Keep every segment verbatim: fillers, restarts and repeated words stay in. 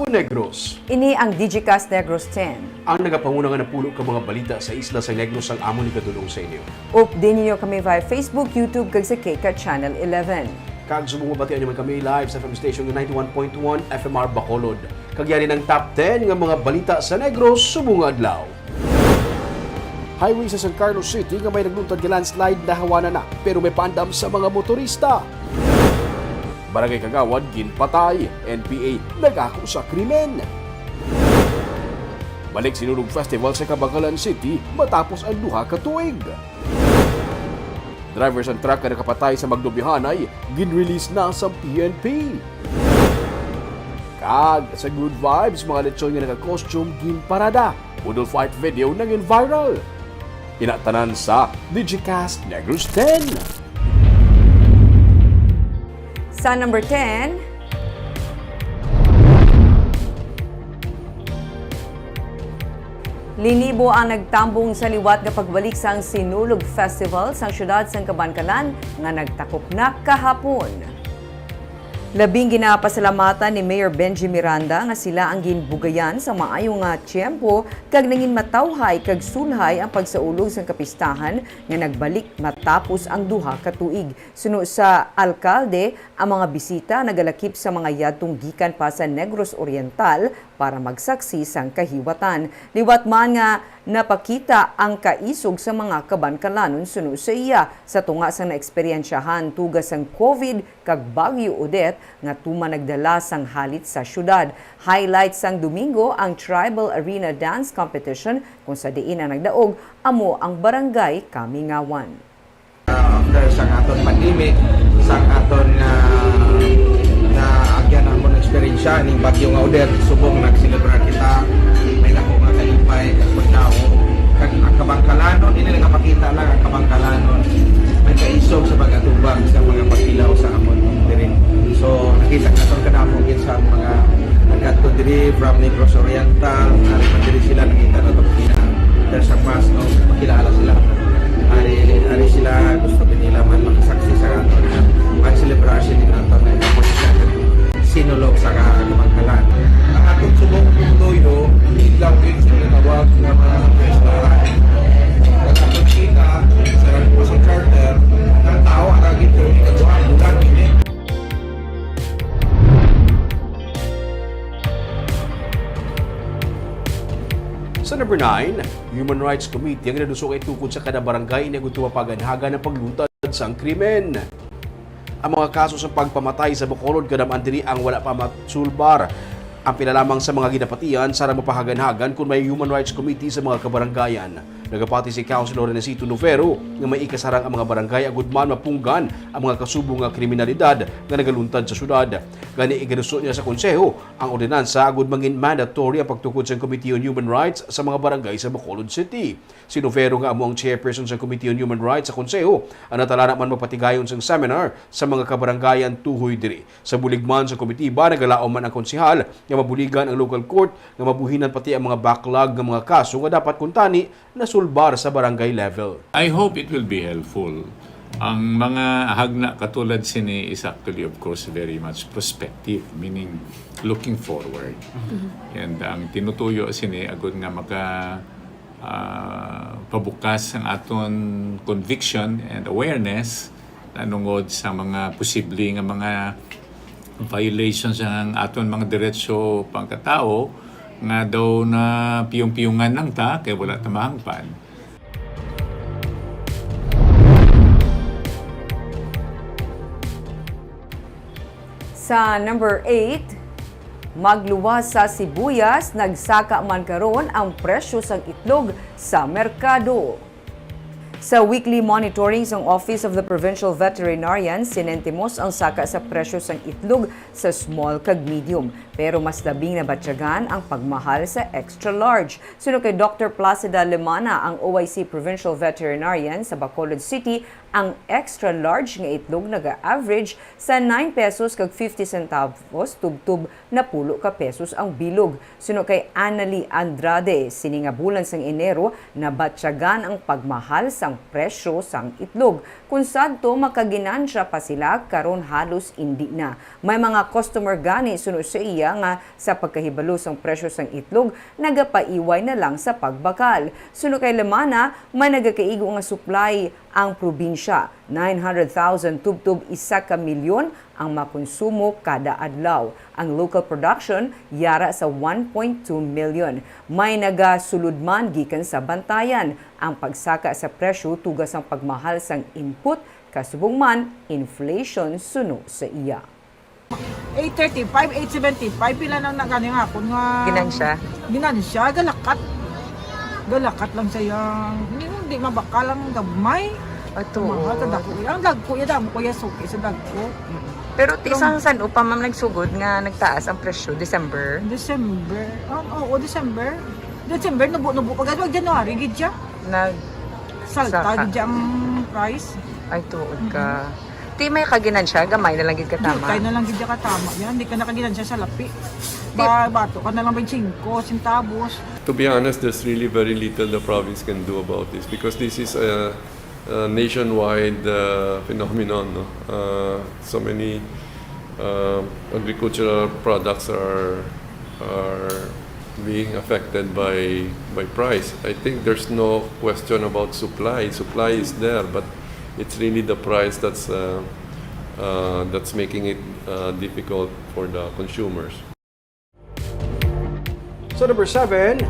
Negros. Ini ang Digicast Negros ten. Ang nagapanguna nga napulo ka mga balita sa isla sa Negros ang amon igadul-ong sa inyo. Updi ninyo kami via Facebook, YouTube, kag sa KCAT Channel eleven. Kag subong mabatian nyo man kami live sa F M station nga ninety-one point one F M R Bacolod. Kag yari ang top ten nga mga balita sa Negros subong nga adlaw. Highway sa San Carlos City nga may nagluntad nga landslide nahawanan na, pero may paandam sa mga motorista. Barangay Kagawad ginpatay, N P A nagako sa krimen. Balik Sinulog Festival sa Kabankalan City matapos ang duha ka tuig. Driver sang truck nga nakapatay sa Magdobiohanay, gin-release na sa P N P. Kag sa Good Vibes, mga lechon nga naka-costume ginparada. Poodle fight video nangin viral. Ina tanan sa Digicast Negros ten. Sa number ten, linibo ang nagtambong sa liwat nga pagbalik sang Sinulog Festival sang siyudad sang Kabankalan nga nagtakop na kahapon. Labing ginapasalamatan ni Mayor Benji Miranda nga sila ang ginbugayan sa maayo nga tiyempo kag nangin matawhay kag sulhay ang pagsaulog sang kapistahan nga nagbalik matapos ang duha ka tuig. Suno sa alkalde, ang mga bisita nagalakip sa mga yadtong gikan pa sa Negros Oriental para magsaksi sang kahiwatan. Liwat man nga napakita ang kaisog sa mga Kabankalanon suno sa iya sa tunga sang naeksperyensyahan tuga sang COVID kag Bagyo Odette nga tuman nagdala sang halit sa siyudad. Highlight sang Domingo ang Tribal Arena Dance Competition, kung sa diin ang nagdaog amo ang Barangay Kamingawan. After sang aton pandemic, sang aton nga naagyan amon eksperyensya ning bagyo nga Odette, subong nagselebrar kita, may dako nga kalipay kag paglaom. Kag ang Kabankalanon, ini nagapakita lang ang Kabankalanon may kaisog sa pag-atubang sa mga pagkilaw sa amon diri. So, nakita naton kadamo gid sa mga nagkadto diri from Negros Oriental, ari man diri sila nakita naton kina There's a mass, no? Makilala sila. Ari, ari sila, gusto din nila man makasaksi sa aton nga ang celebration din aton nga Sinulog sa Kabankalanon. Ang atong subong kung tuyo, hindi lang din sa tawag nga mga piyesta. Ang atong chika, sa Rangpos Charter, ang tao, ang agit ko, ikaduha, bulan, ini. Sa number nine, Human Rights Committee ang ginaduso kay tukod sa kada barangay ini agud mapaganhagan ang pagluntad sang krimen. Ang mga kaso sa pagpamatay sa Bacolod kadam-an diri ang wala pa masulbar. Ang pila lamang sa mga ginapatian sarang mapahaganhagan kon may Human Rights Committee sa mga kabarangayan. Nagapati si Councilor Renesito Novero nga may ikasarang ang mga barangay agud man mapunggan ang mga kasubong nga kriminalidad nga nagaluntad sa syudad. Gani, igaduso niya sa konseho ang ordinansa agud mangin mandatory ang pagtukod sang Committee on Human Rights sa mga barangay sa Bacolod City. Si Novero nga amo ang chairperson sang Committee on Human Rights sa konseho, ang natalana man magpatigayon sang seminar sa mga kabarangayan tuhoy diri. Sa bulig man sa komitiba, nagalaom man ang konsehal nga mabuligan ang local court nga mabuhinan pati ang mga backlog nga mga kaso nga dapat kuntani nasulbar sa barangay level. I hope it will be helpful. Ang mga hagna katulad sini is actually, of course, very much prospective, meaning looking forward. And ang tinutuyo sini agud nga maka, ah, pabukas ang aton conviction and awareness nanungod sa mga posible nga mga violations ang aton mga diretso pagkatao nga daw na piyong-piyongan lang ta kay wala ta mahangpan. Sa number eight, magluwas sa sibuyas, nagsaka man karon ang presyo sang itlog sa merkado. Sa weekly monitoring sang Office of the Provincial Veterinarian, sinentimos ang saka sa presyo sang itlog sa small kag medium, pero mas labing nabatyagan ang pagmahal sa extra large. Suno kay Doctor Placida Lemana, ang O I C Provincial Veterinarian sa Bacolod City, ang extra large nga itlog naga-average sa nine pesos kag fifty centavos tubtob napulo ka pesos ang bilog. Suno kay Annalie Andrade, sini nga bulan sang Enero, nabatyagan ang pagmahal sang presyo sang itlog. Kon sadto, makaginansya pa sila, karon halos indi na. May mga customer gani, suno sa iya, nga sa pagkahibalo sang presyo sang itlog, nagapaiway na lang sa pagbakal. Suno kay Lamana, may nagakaigo nga supply ang probinsya, nine hundred thousand tubtob isa ka milyon ang makonsumo kada adlaw. Ang local production yara sa one point two million. May nagasulod man gikan sa Bantayan. Ang pagsaka sa presyo tuga sang pagmahal sang input, kasubong man inflation suno sa iya. Eight thirty-five, eight seventy-five, pila nang nagani nga akon nga Ginansya? Ginansya, galakat. Galakat lang siya. Hindi, hindi mabakal ang gabmay. Ato. Mahal ka dako. Ang dagko, ya damo ko ya suki sa dagko. Pero ti Pero sang san-o pa, ma'am, nagsugod nga nagtaas ang presyo? December? December. Ah, oo, December. December, nubo-nubo pa. Gad, January, gid siya. Nag- Salta, Saka. Gid siya ang price. Ay, tuod ka. Mm-mm. Ti may kaginansya, gamay na lang gid katama. Di, kay na lang gid siya katama. Yan, di ka nakaginansya sa lapi. Di- Ba, bato ka na lang ba yung singko, centavos? To be honest, there's really very little the province can do about this because this is a, a nationwide, uh, phenomenon, no? Uh, so many, uh, agricultural products are, are being affected by, by price. I think there's no question about supply. Supply is there, but it's really the price that's, uh, uh, that's making it, uh, difficult for the consumers. Sa number seven,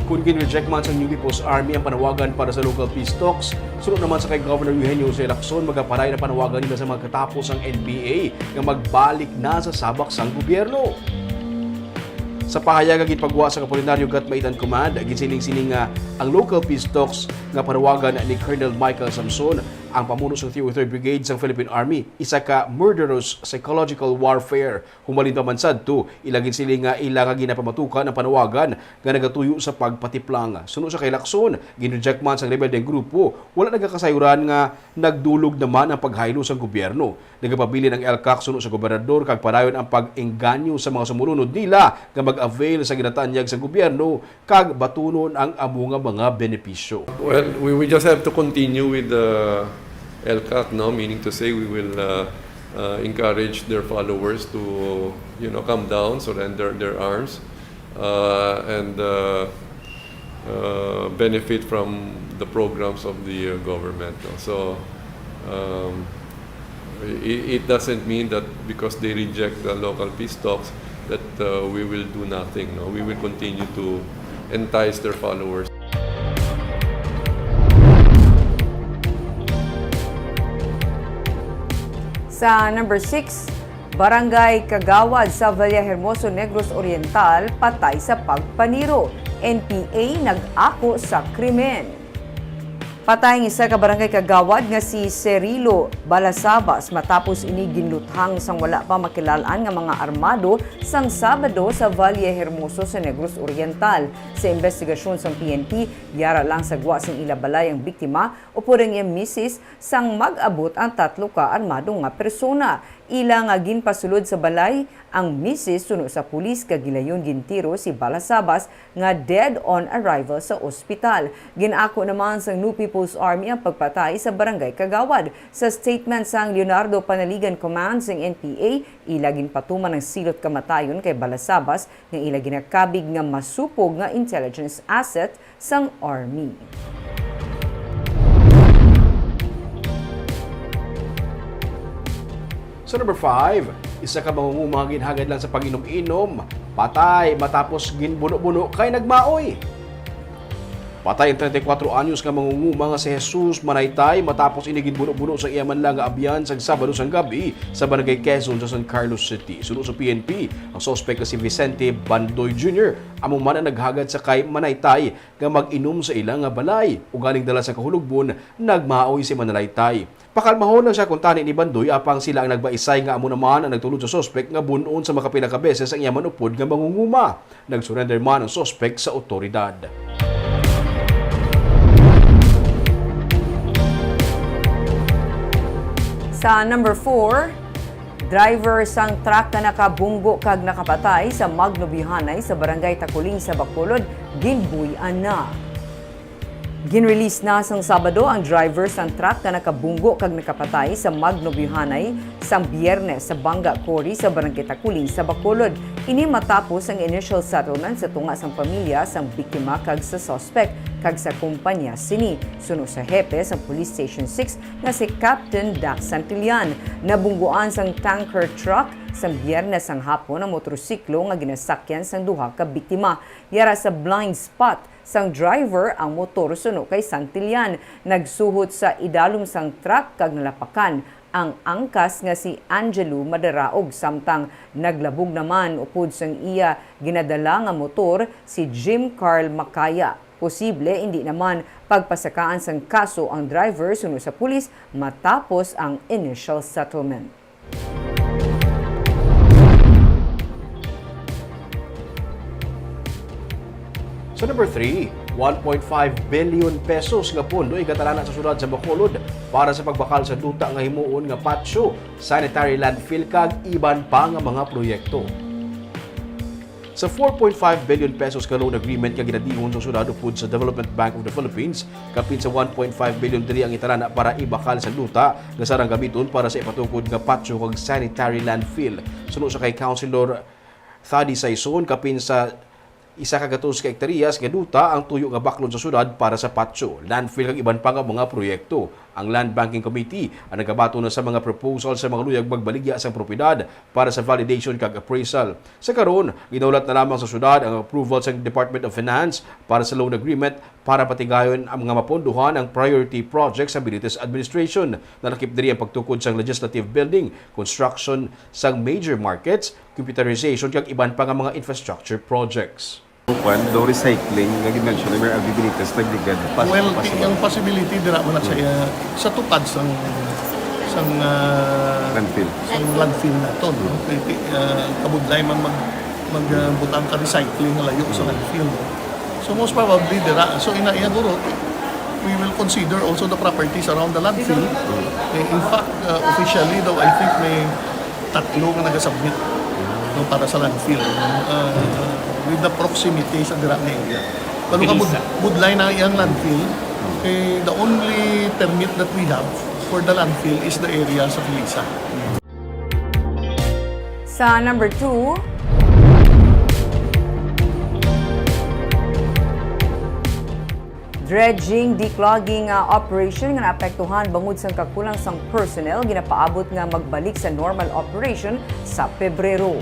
kun gin-reject man sang New People's Army ang panawagan para sa local peace talks, suno naman sa kay Governor Eugenio Jose Lacson, magapadayon ang panawagan nila sa mga katapos sang N P A nga magbalik na sa sabak sang gobyerno. Sa pahayag nga ginpagwa sa Kapulinaryo Gatmaitan Command, ginsiling sini nga ang local peace talks nga panawagan ni Colonel Michael Samson, ang pamuno sa three oh three Brigade sang Philippine Army, isa ka murderous psychological warfare. Humalin pa man sadto, ila ginsiling nga ila nga ginapamatukan ang panawagan nga nagatuyo sa pagpatiplang. Suno sa kay Lacson, ginreject man sang rebeldeng grupo, wala nagakasayuran nga nagdulog naman ang paghaylo sang gobyerno. Nagapabilin ang ELCAC suno sa gobernador kag padayon ang pag-engganyo sa mga sumulunod nila nga mag-avail sa ginatanyag sang gobyerno kag batunon ang amo nga mga benepisyo. Well, we, we just have to continue with the ELCAC, no? Meaning to say, we will, uh, uh, encourage their followers to, you know, come down, surrender their arms, uh, and, uh, uh, benefit from the programs of the, uh, government, no? So, um, i-, it doesn't mean that because they reject the local peace talks that, uh, we will do nothing, no? We will continue to entice their followers. Sa number six, Barangay Kagawad sa Villahermoso, Negros Oriental, patay sa pagpaniro. N P A nag-ako sa krimen. Patay ang isa ka barangay kagawad nga si Cerilo Balasabas matapos ini ginluthang sang wala pa makilal-an nga mga armado sang Sabado sa Villahermoso sa Negros Oriental. Sa investigasyon sang P N P, yara lang sa gwa sang ila balay ang biktima upod ang iya misis sang mag-abot ang tatlo ka armado nga persona. Ila nga ginpasulod sa balay ang misis suno sa pulis kag gilayon gintiro si Balasabas nga dead on arrival sa ospital. Gin-ako naman sang New People's Army ang pagpatay sa barangay kagawad. Sa statement sang Leonardo Panaligan Command sang N P A, ila ginpatuman ang silot kamatayon kay Balasabas nga ila ginakabig nga masupog nga intelligence asset sang Army. Sa number five, isa ka mangunguma nga ginhagad lang sa pag-inom-inom, patay matapos ginbuno-buno kay nagmaoy. Patay ang treinta y cuatro anyos nga mangunguma nga si Jesus Manaytay matapos ini ginbuno-buno sa iya man lang nga abyan sa Sabado sang gabi sa Barangay Quezon sa San Carlos City. Suno sa P N P, ang suspek nga si Vicente Bandoy Junior amo man ang naghagad sa kay Manaytay nga mag-inom sa ila nga balay. Ugaling dala sa kahulugbon, nagmaoy si Manaytay. Pakalmahon lang siya kuntani ni Bandoy, apang sila ang nagbaisay nga amo naman ang nagtulod sa suspek nga bun-on sa makapila ka beses ang iya man upod nga mangunguma. Nag-surrender man ang suspek sa otoridad. Sa number four, driver sang truck nga nakabunggo kag nakapatay sa Magno Bihanay sa Barangay Taculing sa Bacolod, ginbuy-an na. Ginrelease na sang Sabado ang driver sang truck nga nakabunggo kag nakapatay sa magnobyohanay sang Biyernes sa Banga Quarry sa Barangay Taculing sa Bacolod. Ini matapos ang initial settlement sa tunga sang pamilya sang biktima kag sa suspect kag sa kumpanya sini, suno sa hepe sang Police Station six nga si Captain Dax Santillan. Nabungguan sang tanker truck sang Biyernes sang hapon ang motorsiklo nga ginasakyan sang duha ka biktima. Yara sa blind spot sang driver ang motor suno kay Santillan. Nagsuhot sa idalom sang truck kag nalapakan ang angkas nga si Angelo Madaraog, samtang naglabog naman upod sang iya ginadala nga motor si Jim Carl Macaya. Posible indi naman pagpasakaan sang kaso ang driver suno sa pulis matapos ang initial settlement. Sa number three, one point five billion pesos nga pondo ikatalana sa siyudad sa Bacolod para sa pagbakal sa duta nga himuon nga patio, sanitary landfill kag iban pa nga mga proyekto. Sa four point five billion pesos ka loan agreement nga ginadihon sa siyudad upod sa Development Bank of the Philippines, kapin sa one point five billion diri ang italana para ibakal sa duta nga sarang gamiton para sa ipatukod nga patio kag sanitary landfill. Suno sa kay Councilor Thady Saison, kapin sa isa ka gatos ka ektaryas nga duta ang tuyo nga baklon sa siyudad para sa patio, landfill kag iban pa nga mga proyekto. Ang Land Banking Committee ang nagabaton na sa mga proposal sa mga luyag magbaligya sang propiedad para sa validation kag appraisal. Sa karon, ginahulat na lamang sa siyudad ang approval sang Department of Finance para sa loan agreement para patigayon ang mga mapondohan ang priority projects sa Benitez administration. Nalakip diri ang pagtukod sang legislative building, construction sang major markets, computerization kag iban pa nga mga infrastructure projects. Kwan, daw recycling nga gi-mention ni Mayor Alvin Benitez nagligad. Pas- Well, possible. Ang possibility dira man sa, sa tupad sang sang ah, Landfill. sang landfill naton, no? Kay ah, kabudlay man mag magbutang ka recycling nga layo sa landfill, no? So most probably dira. So ina iya guro, we will consider also the properties around the landfill. Eh, in fact, uh, officially daw, I think may tatlo nga nagasubmit, no, para sa landfill, no? Uh, with the proximity sa dira nga area. Pero kabud budlay na iyang landfill, eh, the only permit that we have for the landfill is the area sa Felisa. Sa number two, dredging declogging nga operation nga naapektuhan bangod sang kakulang sang personnel ginapaabot nga magbalik sa normal operation sa Pebrero.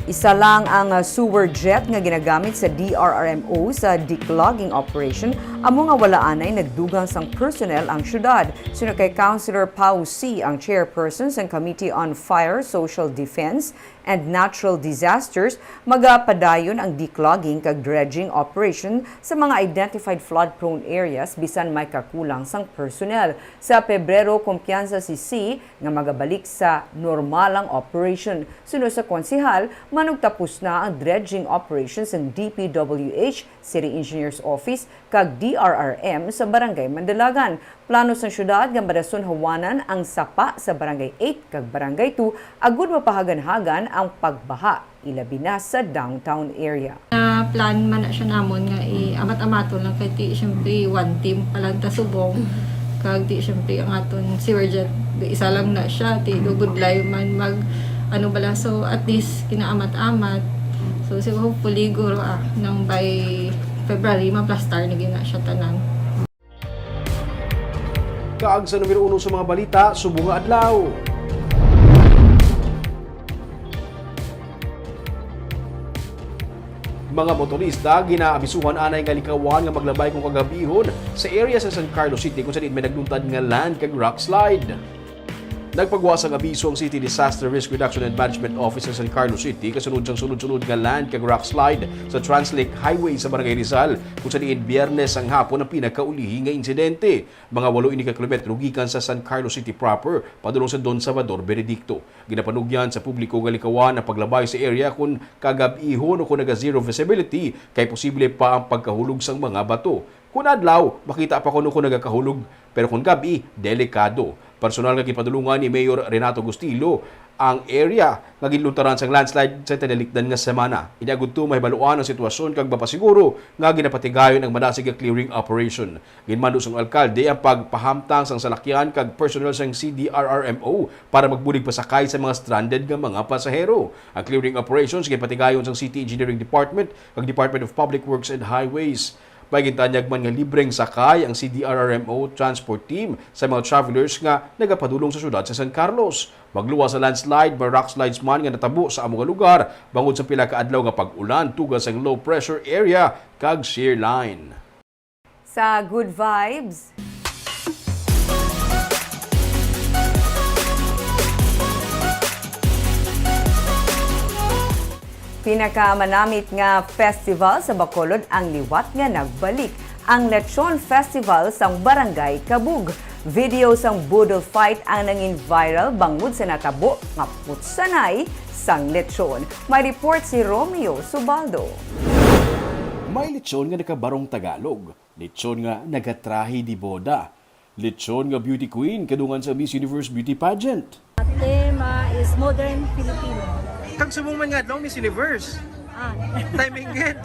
Isa lang ang ah, sewer jet nga ginagamit sa D R R M O sa declogging operation, amo nga wala anay nagdugang sang personnel ang syudad. Suno kay Councilor Pau C, ang chairperson sang Committee on Fire, Social Defense, and Natural Disasters, magapadayon ang declogging kag dredging operation sa mga identified flood-prone areas bisan may kakulang sang personnel. Sa Pebrero, kumpiyansa si C nga magabalik sa normal ang operation. Suno sa konsehal, manugtapos na ang dredging operation sang D P W H, City Engineer's Office, kag D R R M sa Barangay Mandalagan. Plano sang syudad nga madason hawanan ang sapa sa Barangay eight kag Barangay two agud mapahaganhagan ang pagbaha, ilabi na sa downtown area. Na plan man na siya namon nga i-amat-amaton lang kay ti syempre one team pa lang ta subong. Kag ti syempre ang aton sewer jet, di isa lang na siya, ti gabudlay man mag ano bala. So at least kinaamat-amat. So, so hopefully guro ah, nang by February maplastar na gyud na siya tanan. Kaag sa numero uno sa mga balita, subong nga adlaw. Mga motorista ginaabisuhan anay nga likawan nga maglabay kung kagabihon sa area sa San Carlos City kung sa diin may nagluntad nga land kag rock slide. Nagpagwa sang abiso ang City Disaster Risk Reduction and Management Office sa San Carlos City kasunod sang sunod-sunod nga land kag rock slide sa Translake Highway sa Barangay Rizal, kung sa diin Biyernes sang hapon ang pinakaulihi nga insidente. Mga walo ini ka kilometro gikan sa San Carlos City proper, padulong sa Don Salvador Benedicto. Ginapanugyan sa publiko nga likawan ang paglabay sa area kon kagab-ihon o kon naga-zero visibility, kay posible pa ang pagkahulog sang mga bato. Kon adlaw, makita pa kuno kon nagakahulog, pero kon gab-i, delikado. Personal nga ginpadulungan ni Mayor Renato Gustilo ang area nga ginluntaran sang landslide sa tinalikdan nga semana. Ini agudto mahibaluan ang sitwasyon kag mapasiguro nga ginapatigayon ang madasig nga clearing operation. Ginmando sang alkalde ang pagpahamtang sang salakyan kag personnel sang C D R R M O para magbulig pasakay sa mga stranded nga mga pasahero. Ang clearing operations ginpatigayon sang City Engineering Department kag Department of Public Works and Highways. May gintanyag man nga libreng sakay ang C D R R M O transport team sa mga travelers nga nagapadulong sa siyudad sa San Carlos. Magluwas sa landslide, may rock slides man nga natabo sa amo nga lugar bangod sa pila ka adlaw nga pag-ulan, tuga sang low pressure area kag shear line. Sa Good Vibes, pinakamanamit nga festival sa Bacolod ang liwat nga nagbalik, ang Lechon Festival sang Barangay Cabug. Video sang Boodle Fight ang nangin-viral bangod sa natabo nga putsanay sang lechon. May report si Romeo Subaldo. May lechon nga nakabarong Tagalog, lechon nga nagatrahe de boda, lechon nga beauty queen kadungan sa Miss Universe Beauty Pageant. Tema is modern Filipino. Kag subong man nga adlaw, Miss Universe. Ah. Timing gid.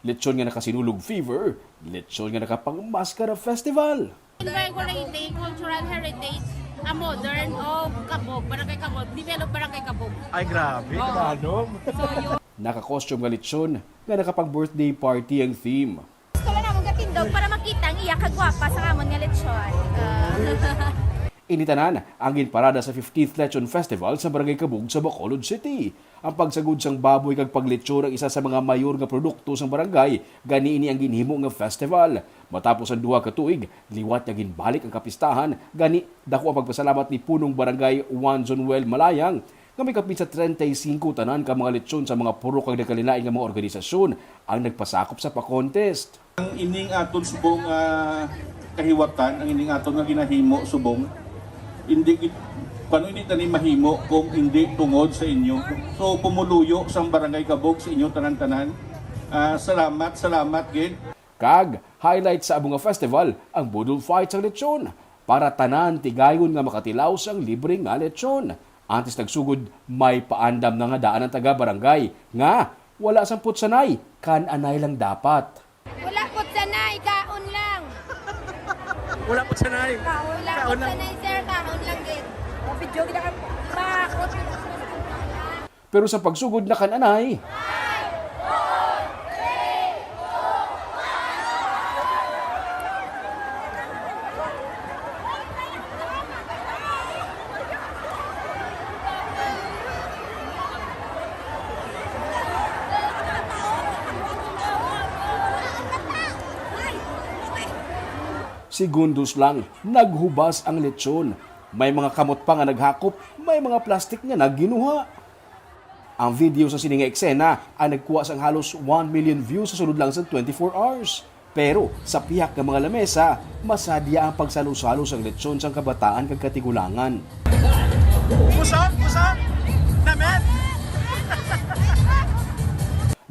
Lechon nga nakasinulog fever, lechon nga nakapangmaskara festival. Environment, cultural heritage, a modern of Cabug, Barangay Cabug, develop Barangay Cabug. Ay, grabe, Oo. Tagalog. So, yun. Naka-costume nga lechon nga nakapang-birthday party ang theme. Gusto lang namon gatindog para makita ang iya kagwapa sa amon nga lechon. Ah. Ini tanan ang ginparada sa fifteenth Lechon Festival sa Barangay Cabug sa Bacolod City. Ang pagsagod sang baboy kag paglechon ang isa sa mga mayor nga produkto sang barangay, gani ini ang ginhimo nga festival. Matapos ang duha ka tuig, liwat nga ginbalik ang kapistahan, gani dako ang pagpasalamat ni Punong Barangay Juan Zonuel Malayang nga may kapin sa treinta y cinco tanan ka mga lechon sa mga purok kag nagkalain-lain nga mga organisasyon ang nagpasakop sa pa-contest. Ang ining aton subong, ah, kahiwatan, ang ining aton nga ginahimo subong, hindi gid, paano hindi tani mahimo kung hindi tungod sa inyo? So, pumuluyo sang Barangay Cabug sa inyo tanan-tanan. Ah, salamat, salamat gid. Kag highlight sa amo nga festival ang boodle fight sang lechon para tanan tigayon nga makatilaw sang libre nga lechon. Antes nagsugod, may paandam na nga daan ang taga-barangay nga wala sang putsanay, kan-anay lang dapat. Wala putsanay, kaon lang. Wala putsanay. Kaon lang. Kaon lang. Putsanay, sir, kaon lang gid. Video gid ang bakot. Pero sa pagsugod na kan-anay, segundos lang, naghubas ang lechon. May mga kamot pa nga naghakop, may mga plastik nga nagginuha. Ang video sa sini nga eksena ang nagkuha sang halos one million views sa sulod lang sa twenty-four hours. Pero sa pihak nga mga lamesa, masadya ang pagsalo-salo sang lechon sang kabataan kag katigulangan. Busog? Busog? Namin?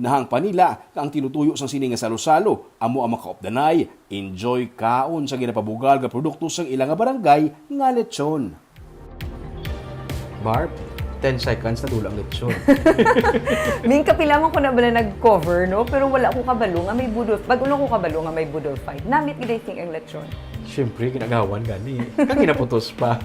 Nahang pa nila nga ang tinutuyo sang sini nga salo-salo amo ang makaupdanay, enjoy kaon sa ginapabugal nga produkto sang ila nga barangay nga lechon. Barb, ten seconds na dula ang lechon. Ming, kapila man ko na bala nag-cover, no? Pero wala ko kabalo nga may boodle, bag-o lang ko kabalo nga may boodle fight. Namit gid, I think, ang lechon. Siyempre, ginagawan gani. Kag ginaputos pa.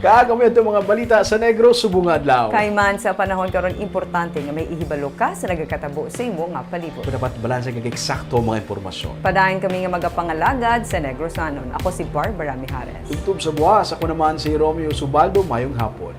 Kag amo yun itong mga balita sa Negros subong nga adlaw. Kay man sa panahon karon, importante nga may ihibalo ka sa nagakatabo sa imo nga palibot. Kung dapat balanse kag eksakto ang mga impormasyon. Padayon kami nga magapangalagad sa Negrosanon. Ako si Barbara Mijares. Tubtob sa buwas, ako naman si Romeo Subaldo. Mayong hapon.